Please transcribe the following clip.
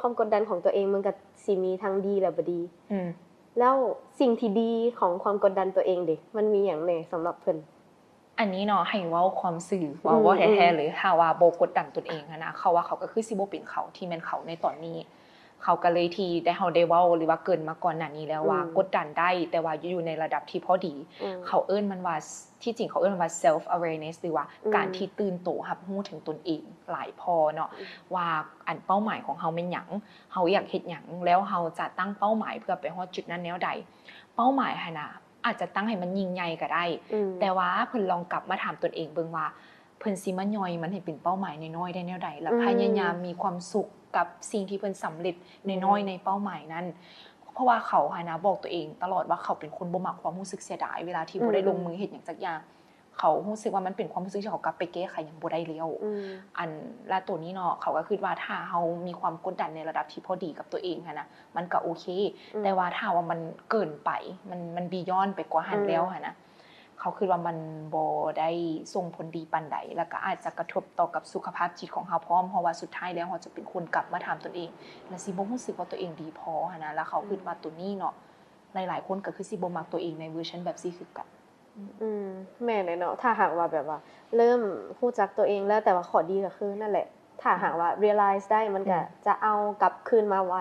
ຄວາມກົດດັນຂອງຕົວເອງມັນກໍຊິມີທັງດີ ແລະ ບໍ່ດີ. ອືມ ແລ້ວສິ່ງທີ່ດີຂອງຄວາມກົດດັນຕົວເອງເດ ມັນມີຫຍັງແດ່ສຳລັບເພິ່ນ? ອັນນີ້ເນາະ ໃຫ້ເວົ້າຄວາມຊື່ ເວົ້າ ອືມ ເວົ້າແທ້ໆເລີຍ. ຖ້າວ່າບໍ່ກົດດັນຕົນເອງຫັ້ນນະ ເຂົາວ່າເຂົາກໍຄືຊິບໍ່ເປັນເຂົາທີ່ແມ່ນເຂົາໃນຕອນນີ້. ເຂົາກໍເລີຍທີ່ໄດ້ ເຮົາໄດ້ເວົ້າ ຫຼືວ່າເກີ່ນມາກ່ອນໜ້ານີ້ແລ້ວວ່າ ອືມ ກົດດັນໄດ້ ແຕ່ວ່າຢູ່ໃນລະດັບທີ່ພໍດີ. ອືມ ເຂົາເອີ້ນມັນວ່າ ທີ່ຈິງເຂົາເອີ້ນມັນວ່າ self awareness ຫຼືວ່າ ອືມ ການທີ່ຕື່ນໂຕຮັບຮູ້ເຖິງຕົນເອງຫຼາຍພໍເນາະ ອືມ ວ່າອັນເປົ້າໝາຍຂອງເຮົາແມ່ນຫຍັງ ເຮົາຢາກເຮັດຫຍັງ ແລ້ວເຮົາຈະຕັ້ງເປົ້າໝາຍເພື່ອໄປຮອດຈຸດນັ້ນແນວໃດ. ເປົ້າໝາຍຫັ້ນນະ ອາດຈະຕັ້ງໃຫ້ມັນຍິ່ງໃຫຍ່ກໍໄດ້ ອືມ ແຕ່ວ່າເພິ່ນລອງກັບມາຖາມຕົນເອງເບິ່ງວ່າ ເພິ່ນຊິມາຍ່ອຍມັນໃຫ້ເປັນເປົ້າໝາຍນ້ອຍໆໄດ້ແນວໃດ ແລ້ວ ອືມ ພະຍາຍາມມີຄວາມສຸກກັບສິ່ງທີ່ເພິ່ນສຳເລັດ ອືມ ນ້ອຍໆໃນເປົ້າໝາຍນັ້ນ. ເພາະວ່າເຂົາຫັ້ນນະບອກຕົວເອງຕະຫຼອດວ່າເຂົາເປັນຄົນບໍ່ມັກຄວາມຮູ້ສຶກເສຍດາຍ ເວລາທີ່ ອືມ ບໍ່ໄດ້ລົງມືເຮັດຫຍັງຈັກຢ່າງ. ເຂົາຮູ້ສຶກວ່າມັນເປັນຄວາມຮູ້ສຶກທີ່ເຂົາກັບໄປແກ້ໄຂຫຍັງບໍ່ໄດ້ແລ້ວ. ອືມ ອັນ ແລະ ໂຕນີ້ເນາະ ເຂົາກໍຄິດວ່າຖ້າເຮົາມີຄວາມກົດດັນໃນລະດັບທີ່ພໍດີກັບຕົວເອງຫັ້ນນະ ມັນກໍໂອເຄ ອືມ ແຕ່ວ່າຖ້າວ່າມັນເກີນໄປ ມັນ ມັນ beyond ໄປກວ່າຫັ້ນ ອືມ ແລ້ວຫັ້ນນະ ເຂົາຄິດວ່າມັນບໍ່ໄດ້ສົ່ງຜົນດີປານໃດ ແລ້ວກໍອາດຈະກະທົບຕໍ່ກັບສຸຂະພາບຈິດຂອງເຮົາພ້ອມ ເພາະວ່າສຸດທ້າຍແລ້ວເຮົາຈະເປັນຄົນກັບມາຖາມຕົນເອງ ແລະ ຊິບໍ່ຮູ້ສຶກວ່າຕົວເອງດີພໍຫັ້ນນະ. ແລ້ວເຂົາ ອືມ ຄິດວ່າໂຕນີ້ເນາະ ຫຼາຍໆຄົນກໍຄືຊິບໍ່ມັກຕົວເອງໃນເວີຊັນແບບຊີ້ຄືກັນ. ອືມ ແມ່ນແຫຼະເນາະ ຖ້າຫາກວ່າແບບວ່າເລີ່ມຮູ້ຈັກຕົວເອງແລ້ວ ແຕ່ວ່າຂໍ້ດີກໍຄືນັ້ນແຫຼະ ຖ້າຫາກວ່າ realize ໄດ້ ມັນກໍ ອືມ ຈະເອົາກັບຄືນມາໄວ